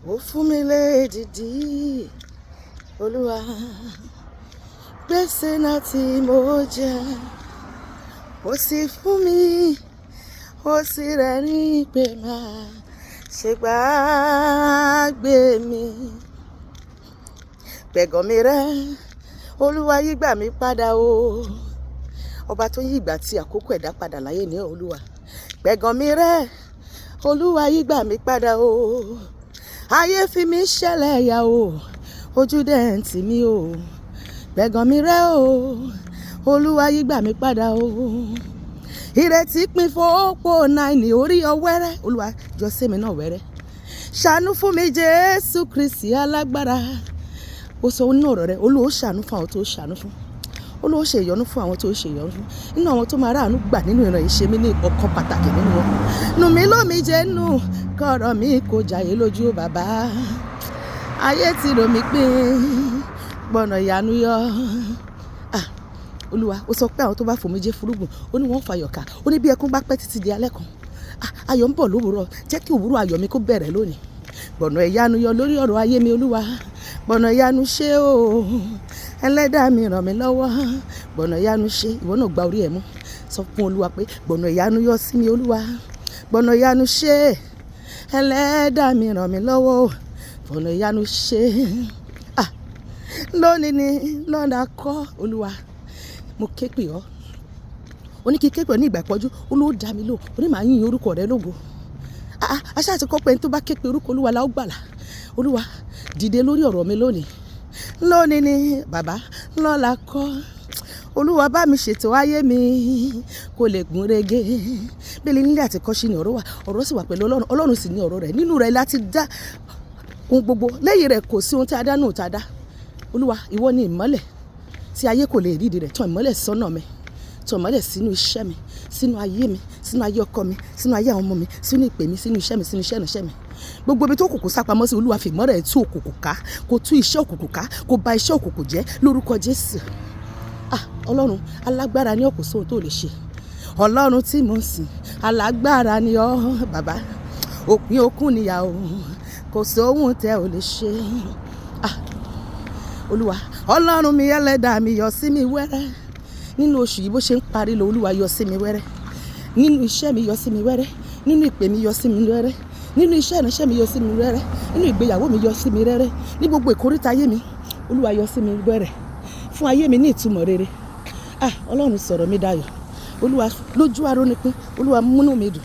Ó fún mi lédìdí, Olúwa. Gbèsè náà tí mo jẹ, ó sì fún mi, ó sì rẹ́rìn pé máa ṣe gbàgbé mi. Pẹ̀gàn mi rẹ́, Olúwa, yí gbà mí padà o. Ọba tó yí ìgbà tí àkókò ẹ̀dá padà láyé ní Olúwa. Pẹ̀gàn mi rẹ́, Olúwa, yí gbà mí padà o. Ayé fi mí ṣẹlẹ̀ yà o, ojú dẹ̀ ń tì mí o. Pẹ̀gàn mi rẹ́ o, Olúwa, yí gbà mí padà o. Ìrètí pin fòpò náírà orí ọwẹ́rẹ́. Olúwa, jọ sí mi náà wẹ́rẹ́. Ṣàánú fún mi, Jésù Kristi alágbára. Ó sọ nínú ọ̀rọ̀ rẹ̀, Olúwa, ó ṣàánú fún àwọn tó ṣàánú fún. Olúwa, ó ṣe ìyọ́nú fún àwọn tó ṣe ìyọ́nú fún. Nínú àwọn tó máa ráàánú gbà nínú ìran yìí, ṣe mí ní ọ̀kan pàtàkì nínú wọn. Nù mí lómi jẹ́ nù, kọ̀rọ̀ mi kò jàyè lójú bàbá. Ayé ti rò mí pín, gbọ̀nà ìyanu yọ. Ah, Olúwa, ó sọ pé àwọn tó bá fòmijé fúrúgbìn, ó ní wọ́n fàyọ̀ ká. Ó ní bí ẹkún bá pẹ́ títí di alẹ́ kan, ah, ayọ̀ ń bọ̀ lówùúrọ̀. Jẹ́ kí òwúrọ̀ ayọ̀ mi kó bẹ̀rẹ̀ lónìí. Gbọ̀nà ìyanu yọ lórí ọ̀rọ̀ ayé mi, Olúwa. Gbọ̀nà ìyanu ṣe o. Ẹlẹ́dàá mi, ràn mí lọ́wọ́. Gbọ̀nà ìyanu ṣe. Ìwọ náà gba orí ẹ̀ mú. Sọ fún Olúwa pé gbọ̀nà ìyanu yọ sí mi, Olúwa. Gbọ̀nà ìyanu ṣe. Ẹlẹ́dàá mi, ràn mí lọ́wọ́ o. Gbọ̀nà ìyanu ṣe. Ah, lónìí ni lọ́nà kọ́, Olúwa. Mo ké pè ọ́. Ó ní kí n ké pè ọ́ ní ìgbà ìpọ́njú. Olúwa, ó dá mi lóhùn. Ó ní màá yìn orúkọ rẹ lógo. Ah, ah, aṣáà ti kọ́ pé ẹni tó bá ké pe orúkọ Olúwa la ó gbàlà. Olúwa, dìde lórí ọ̀rọ̀ mi lónìí. Lónìí ni bàbá, lọ́la kọ́. Olúwa, bá mi ṣètò ayé mi kó lè gún régé. Bíbélì nílé àti kọ́ṣí ni ọ̀rọ̀ wà, ọ̀rọ̀ sì wà pẹ̀lú Ọlọ́run, Ọlọ́run sì ní ọ̀rọ̀ rẹ̀. Nínú rẹ̀ láti dá ohun gbogbo. Lẹ́yìn rẹ̀ kò sí ohun tí a dá nù tí a dá. Olúwa, ìwọ ni ìmọ́lẹ̀ tí ayé kò lè rídìí rẹ̀. Tan ìmọ́lẹ̀ sọ́nà mi, tan ìmọ́lẹ̀ sínú iṣẹ́ mi, sínú ayé mi, sínú ayé ọkọ mi, sínú ayé àwọn ọmọ mi, sínú ìpè mi, sínú iṣẹ́ mi, sínú iṣẹ́ ìránṣẹ́ mi. Gbogbo ibi tó òkùnkùn sápamọ́ sí, Olúwa, fi ìmọ́lẹ̀ tú òkùnkùn ká, kó tú iṣẹ́ òkùnkùn ká, kó bà iṣẹ́ òkùnkùn jẹ́ lórúkọ Jésù. Ah, Ọlọ́run alágbára ní, ọ̀kọ̀ sóhun tó lè ṣe. Ọlọ́run tí mo sìn, alágbára ni ọ́ bàbá. Òpin okun níyàwó, kò sóhun tẹ́ ò lè ṣe. Ah, Olúwa, Ọlọ́run mi, ẹlẹ́dàá mi, yọ sí mi wẹ́rẹ́. Nínú oṣù yìí, bó ṣe ń parí lọ, Olúwa, yọ sí mi wẹ́rẹ́. Nínú iṣẹ́ mi, yọ sí mi wẹ́rẹ́. Nínú ìpè mi, yọ sí mi wẹ́rẹ́. Nínú iṣẹ́ ìránṣẹ́ mi, yọ sí mi wẹ́rẹ́. Nínú ìgbéyàwó mi, yọ sí mi wẹ́rẹ́. Ní gbogbo ìkóríta ayé mi, Olúwa, yọ sí mi wẹ́rẹ́. Fún ayé mi ní ìtumọ̀ rere. Ah, Ọlọ́run, sọ̀rọ̀ mi dayọ̀. Olúwa, lójú arónípín, Olúwa, múnú mi dùn.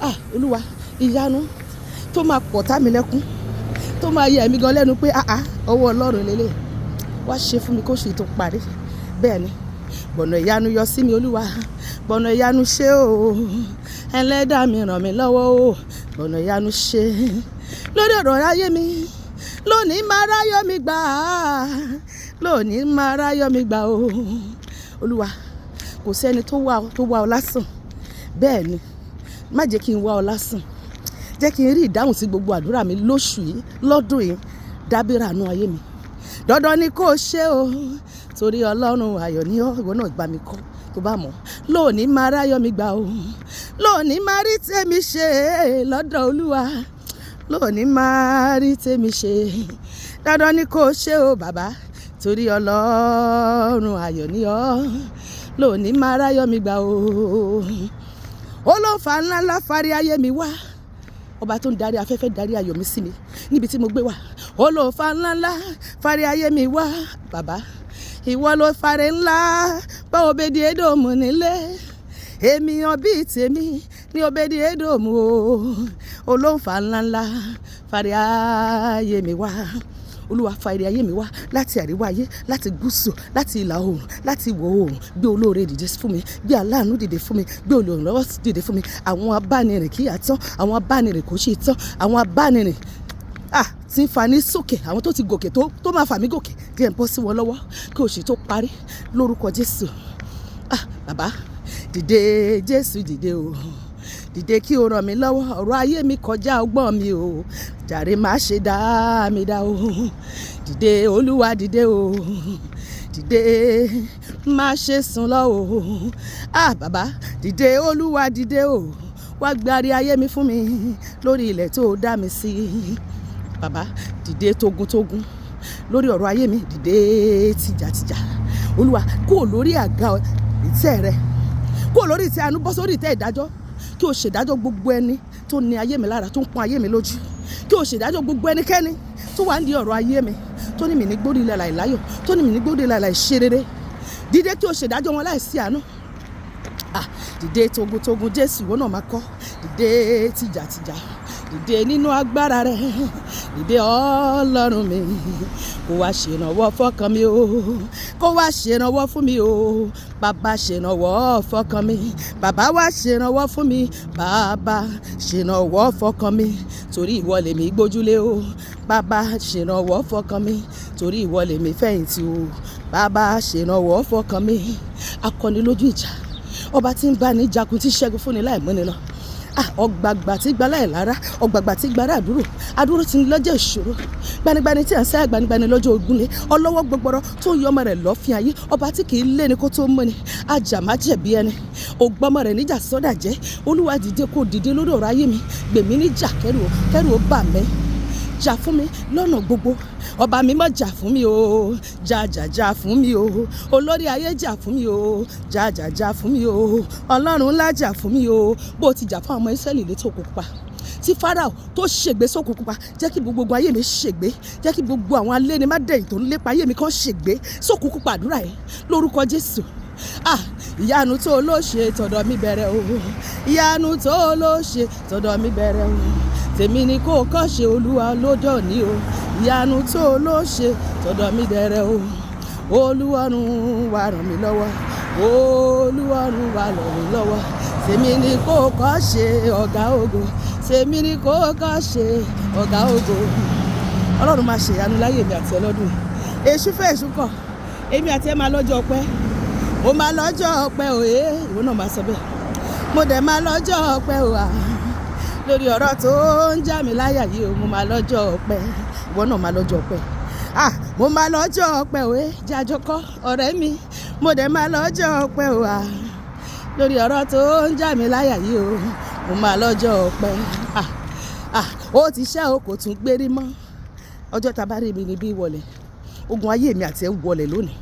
Ah, Olúwa, ìyanu tó máa pọ̀ tá mi lẹ́kún, tó máa yẹ ẹ̀mí gan lẹ́nu pé ah ah, ọwọ́ Ọlọ́run lélẹ̀. Wá ṣe fún mi kó ṣe tó parí. Bẹ́ẹ̀ ni, gbọ̀nà ìyanu yọ sí mi, Olúwa. Gbọ̀nà ìyanu ṣe o. Ẹlẹ́dàá mi, ràn mí lọ́wọ́ o. Gbọ̀nà ìyanu ṣe. Lórí ọ̀rọ̀ ayé mi, lónìí máa ráyọ̀ mi gbà. Lónìí máa ráyọ̀ mi gbà o. Olúwa, kò sí ẹni tó wá ọ lásán. Bẹ́ẹ̀ ni, má jẹ́ kí n wá ọ lásán. Jẹ́ kí n rí ìdáhùn sí gbogbo àdúrà mi lóṣù yìí, lọ́dún yìí. Dábìrà àánú ayé mi. Dandan ni kó ṣe o, torí Ọlọ́run ayọ̀ ni ọ́. Ìwọ náà gbà mí kọ́ tó bá mọ̀. Lónìí máa ráyọ̀ mi gbà o. Lónìí máa rí tèmi ṣe lọ́dọ̀ Olúwa. Lónìí máa rí tèmi ṣe. Dandan ni kó ṣe o bàbá, torí Ọlọ́run ayọ̀ ni ọ́. Lónìí máa ráyọ̀ mi gbà o. Ó ló fa ńlá ńlá fárí ayé mi wá. Ọba tó ń darí afẹ́fẹ́, darí ayọ̀ mi sí mi níbi tí mo gbé wà. Ó ló fa ńlá ńlá fárí ayé mi wá. Bàbá, ìwọ ló fárí ńlá bá Obedi Edomu nílé. Ènìyàn bíi tèmi ní Obedi Edomu o. Olóńfà ńlá ńlá fárí ayé mi wá. Olúwa, fa ire ayé mi wá láti àríwá ayé, láti gúúsù, láti ìlà oòrùn, láti ìwọ̀ oòrùn. Gbé olóore dìde fún mi, gbé aláàánú dìde fún mi, gbé olùrànlọ́wọ́ dìde fún mi. Àwọn abánirìn kì í àtán, àwọn abánirìn kò ṣe tán, àwọn abánirìn, ah, tí ń fa ní sókè, àwọn tó ti gòkè tó máa fà mí gòkè, díẹ̀ ń bọ́ sí wọn lọ́wọ́ kí oṣù tó parí lórúkọ Jésù. Ah, bàbá, dìde. Jésù, dìde o. Dìde kí o ràn mí lọ́wọ́. Ọ̀rọ̀ ayé mi kọjá ọgbọ́n mi o. Jàre, má ṣe dá mi dá o. Dìde, Olúwa, dìde o. Dìde, má ṣe sùn lọ o. Ah, bàbá, dìde. Olúwa, dìde o. Wá gbárí ayé mi fún mi lórí ilẹ̀ tó dá mi sí. Bàbá, dìde tógúntógún lórí ọ̀rọ̀ ayé mi, dìde tìjàtìjà. Olúwa, kúrò lórí àga ìtẹ́ rẹ, kúrò lórí ìtẹ́ àánú, bọ́ sórí ìtẹ́ ìdájọ́, kí o ṣèdájọ́ gbogbo ẹni tó ní ayé mi lára, tó ń pọ́n ayé mi lójú, kí o ṣèdájọ́ gbogbo ẹnikẹ́ni tó wà ní ọ̀rọ̀ ayé mi, tó ní mi ní gbórí ilẹ̀ láìláyọ̀, tó ní mi ní gbórí ilẹ̀ láìṣe rere. Dìde kí o ṣèdájọ́ wọn láìsí àánú. Ah, dìde togun-togun Jésù, ìwọ náà máa kọ́. Dìde tìjàtìjà, dìde nínú agbára rẹ, dìde Ọlọ́run mi, kó wá ṣèrànwọ́ fọ́kàn mi o, kó wá ṣèrànwọ́ fún mi o. Bàbá, ṣèrànwọ́ fọ́kàn mi, bàbá wá ṣèrànwọ́ fún mi, bàbá ṣèrànwọ́ fọ́kàn mi, torí ìwọ lèmi gbójúlé o. Bàbá, ṣèrànwọ́ fọ́kàn mi, torí ìwọ lèmi fẹ̀yìntì o. Bàbá, ṣèrànwọ́ fọ́kàn mi. Akọni lójú ìjà, ọba tí ń bá ní jagun, tí ṣẹ́gun fúnni láì múni lọ. Ọgbàgbà tí gba láì lára, ọgbàgbà tí gbára àdúrò, àdúró tí ń lọ́jọ́ ìṣòro, gbanigbani tí à ń sáyà gbanigbani lọ́jọ́ ogunlé, ọlọ́wọ́ gbọgbọrọ tó ń yọ ọmọ rẹ̀ lọ́fìn ayé, ọba tí kì í lé ni kó tó mọ́ ni, ajàmájẹ̀bi ẹni, ògbọ́mọ rẹ̀ níjà sọ́dà jẹ́. Olúwa, dìde, kó dìde lórí ọ̀rọ̀ ayé mi, gbèmí níjà, kẹ́rù kẹ́rù ó bà mí, jà fún mi lọ́nà gbogbo. Ọba mi mọ̀, jà fún mi o, jà jà jà fún mi o. Olórí ayé, jà fún mi o, jà jà jà fún mi o. Ọlọ́run ńlá, jà fún mi o. Bó o ti jà fún àwọn ọmọ Ísírẹ́lì létí òkun pupa, tí Fáráò tó ṣègbé sókun pupa, jẹ́ kí gbogbo ayé mi ṣègbé, jẹ́ kí gbogbo àwọn aléni má dẹ̀yìn tó ń lépa ayé mi kan ṣègbé sókun pupa. Àdúrà yẹn lórúkọ Jésù. Ah, ìyanu tó ló ṣe tọ̀dọ̀ mi bẹ̀rẹ̀ o, ìyanu tó ló ṣe tọ̀dọ̀ mi bẹ̀rẹ̀ o. Tèmi ni kó kọ́ ṣe, Olúwa, lọ́jọ́ ní o. Ìyanu tó ló ṣe tọ̀dọ̀ mi bẹ̀rẹ̀ o. Olúwọ̀run wá ràn mí lọ́wọ́, Olúwọ̀run wá ràn mí lọ́wọ́. Tèmi ni kó kọ́ ṣe, ọ̀gá ògo, tèmi ni kó kọ́ ṣe, ọ̀gá ògo. Ọlọ́run máa ṣe ìyanu láyé mi àti ẹlọ́dún yìí. Èṣù fẹ́, èṣù kọ̀, èmi àti ẹ máa lọ́jọ́ ọpẹ́. Mo máa lọ́jọ́ ọpẹ́ òye, ìwọ náà máa sọ bẹ́ẹ̀. Mo dẹ̀ máa lọ́jọ́ ọpẹ́ òwà lórí ọ̀rọ̀ tó ń já mi láyà yìí o. Mo máa lọ́jọ́ ọpẹ́, ìwọ náà máa lọ́jọ́ ọpẹ́. Ah, mo máa lọ́jọ́ ọpẹ́ òwe, jájọ kọ́ ọ̀rẹ́ mi. Mo dẹ̀ máa lọ́jọ́ ọpẹ́ òwà lórí ọ̀rọ̀ tó ń já mi láyà yìí o. Mo máa lọ́jọ́ ọpẹ́. Ah ah, ó ti ṣẹ́ o, kò tún gbérí mọ́. Ọjọ́ tá a bá rí mi níbí wọlé, ogun ayé mi àti ẹ̀ wọlé lónìí.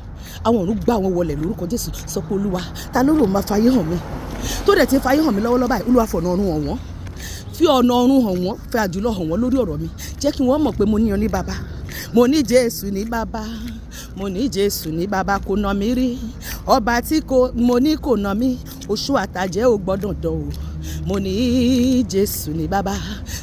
Àwọn ọ̀run gbá wọn wọlé lórúkọ Jésù. Sọ pé, Olúwa, ta ló rò máa fayé hàn mí, tó dẹ̀ ti fayé hàn mí lọ́wọ́lọ́wọ́ báyìí? Olúwa, fọ̀nà ọ̀run hàn wọ́n, fi ọ̀nà ọ̀run hàn wọ́n, fẹ́ àjùlọ hàn wọ́n lórí ọ̀rọ̀ mi. Jẹ́ kí wọ́n mọ̀ pé mo ní ọ ní bàbá. Mo ní Jésù ní bàbá, mo ní Jésù ní bàbá. Kò nà mí rí, ọba tí kò mo ní kò nà mí. Oṣù àtàjẹ́ ò gbọ́dọ̀ dán o. Mo ní Jésù ní bàbá.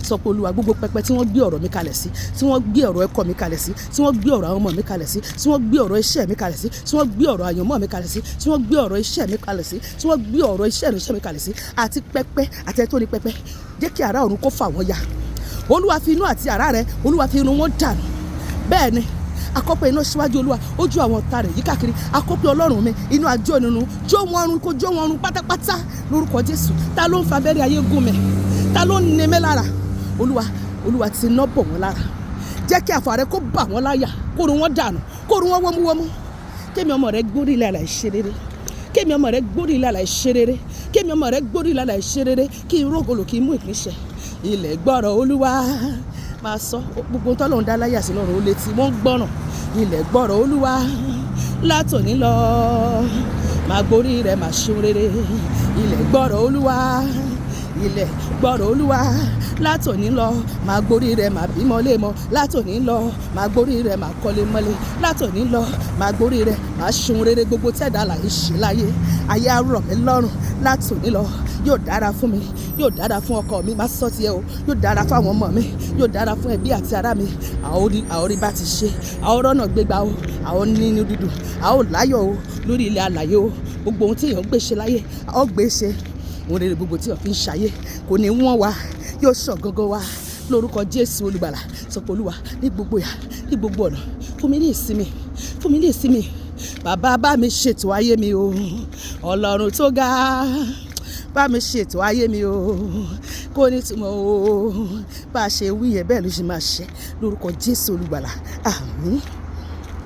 Sọ pé, Olúwa, gbogbo pẹpẹ tí wọ́n gbé ọ̀rọ̀ mi kalẹ̀ sí, tí wọ́n gbé ọ̀rọ̀ ẹ̀kọ́ mi kalẹ̀ sí, tí wọ́n gbé ọ̀rọ̀ àwọn ọmọ mi kalẹ̀ sí, tí wọ́n gbé ọ̀rọ̀ iṣẹ́ mi kalẹ̀ sí, tí wọ́n gbé ọ̀rọ̀ àyànmọ́ mi kalẹ̀ sí, tí wọ́n gbé ọ̀rọ̀ iṣẹ́ mi kalẹ̀ sí, tí wọ́n gbé ọ̀rọ̀ iṣẹ́ ìránṣẹ́ mi kalẹ̀ sí, àti pẹpẹ àti ẹni tó ní pẹpẹ, jẹ́ kí àrá ọ̀run kó fà wọ́n ya. Olúwa, fi inú àti àrá rẹ, Olúwa, fi irun wọn dànù. Bẹ́ẹ̀ ni akọ́pẹ́ iná síwájú Olúwa, ojú àwọn ọ̀tá rẹ̀ yí káàkiri. Akọ́pẹ́ Ọlọ́run mi, inú àjọ nínú, jó wọn run, kó jó wọn run pátápátá lórúkọ Jésù. Ta ló ń fa abẹ́rẹ́ ayé gún mi? Ta ló ń ní mi lára? Olúwa, Olúwa, ti iná bọ̀ wọ́n lára. Jẹ́ kí àfọ̀ rẹ kó bà wọ́n láyà, kó run wọ́n dànù, kó run wọ́n wọ́múwọ́mú. Kémi ọmọ rẹ gbórí ilẹ̀ àlàyé ṣe rere, kémi ọmọ rẹ gbórí ilẹ̀ àlàyé ṣe rere, kémi ọmọ rẹ gbórí ilẹ̀ àlàyé ṣe rere, kí n rógolo, kí n mú ìpín ṣẹ. Ilẹ̀ gbọ́rọ̀ Olúwa. Máa sọ gbogbo tọ́lọ́run dá láyà sí lọ́rùn, ó létí, wọ́n ń gbọ́ràn. Ilẹ̀ gbọ́rọ̀ Olúwa látòní lọ, máa gborí rẹ̀, máa ṣeun rere. Ilẹ̀ gbọ́rọ̀ Olúwa, ilẹ̀ gbọ́rọ̀ Olúwa látòní lọ, máa gborí rẹ̀, máa bímọ lé mọ́. Látòní lọ, máa gborí rẹ̀, máa kọ́lé mọ́lé. Látòní lọ, máa gborí rẹ̀, máa ṣeun rere. Gbogbo tẹ̀dá láyé ṣe láyé, ayé á rọ̀ mí lọ́rùn. Látòní lọ, yóò dára fún mi, yóò dára fún ọkọ mi. Má sọ tiẹ̀ o. Yóò dára fún àwọn ọmọ mi, yóò dára fún ẹbí àti ará mi. Àwọn orí bá ti ṣe, àwọn rọ́nà gbégbá o, àwọn nínú dídùn, àwọn láyọ̀ o lórí ilẹ̀ alàyè o. Gbogbo ohun tí èèyàn ń gbé ṣe láyé, àwọn gbé ṣe. Ohun rere gbogbo tí èèyàn fi ń ṣayé kò ní wọ́n wa, yóò sàn gangan wa lórúkọ Jésù Olùgbàlà. Sọ pé, Olúwa, ní gbogbo ìhà, ní gbogbo ọ̀nà, fún mi ní ìsinmi, fún mi ní ìsinmi. Bàbá, bá mi ṣètò ayé mi o. Ọlọ́run tó ga, bá mi ṣètò ayé mi o, kó ní túmọ̀ o. Bá a ṣe wí yẹn, bẹ́ẹ̀ ló ṣe máa ṣe lórúkọ Jésù Olùgbàlà. Àmín.